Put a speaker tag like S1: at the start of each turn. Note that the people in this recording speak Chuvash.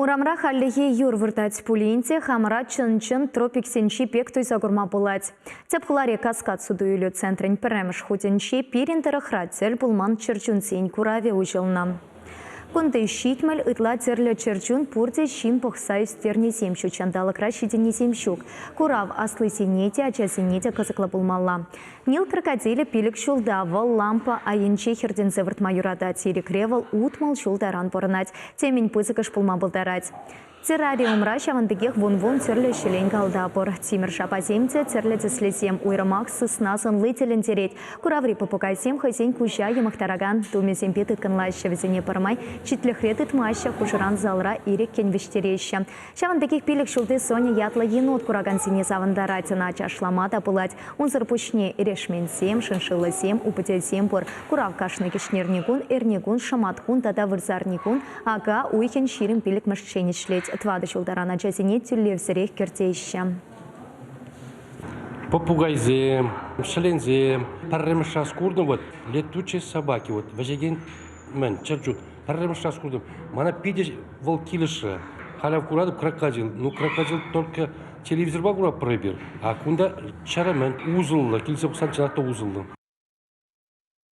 S1: Урамра хальлӗхе юр выртать пулин те хамӑра чӑн-чӑн тропиксенчи пек туйса курма пулать. Тӗп хулари Каскад суту-илӳ центрӗн пӗрремӗш хутӗнче пирӗн тӑрӑхра тӗл пулман чӗрчунсен куравӗ уҫӑлнӑ. Кунти 70 ытла тӗрлӗ чӗрчун пурте ҫын пӑхса ӳстернисем, ҫут ҫанталӑкра ҫитӗннисем ҫук. Курав аслисене те, ачасене те кӑсӑклӑ пулмалла. Нил крокодилӗ 5 ҫулта, вӑл лампа айӗнче хӗртӗнсе выртма юратать. Ирӗкре вӑл 60 ҫул таран пурӑнать, темӗн пысӑкӑш пулма пултарать. Террариумра ҫавӑн пекех вун-вун тӗрлӗ ҫӗлен-калта пур. Тимӗр шапасем те тӗрлӗ тӗслисем, уйрӑмах сысна сӑнли тӗлӗнтерет. Кураври попугайсем хӑйсен куҫа йӑмӑхтаракан тумӗсемпе тыткӑнлаҫҫӗ, вӗсене пӗрмай читлӗхре тытмаҫҫӗ, хушӑран залра ирӗккӗн вӗҫтереҫҫӗ. Ҫавӑн пекех 5 ҫулти Соня ятлӑ енот куракансене савӑнтарать, ӑна чашлама та пулать. Унсӑр пуҫне эрешменсем, шиншиллӑсем, упӑтесем пур. Курав кашни кӗҫнерникун, эрнекун, шӑматкун тата вырсарникун ака уйӑхӗн 25-мӗшчен ӗҫлет. Тӑватӑ ҫултаран ачасене тӳлевсӗрех кӗртеҫҫӗ.
S2: Попугайсем, ҫӗленсем. Пӗрремӗш раз куртӑм вот летучие собаки вот вӗҫекен мӗн чӗрчун. Пӗрремӗш раз куртӑм. Мана питӗ вӑл килӗшрӗ. Халь куратӑп крокодил. Ну крокодил только телевизорпа куратпӑр эпир. А кунта чӗрӗ мӗн усӑллӑ, килсе пӑхсан чӑнах та усӑллӑ.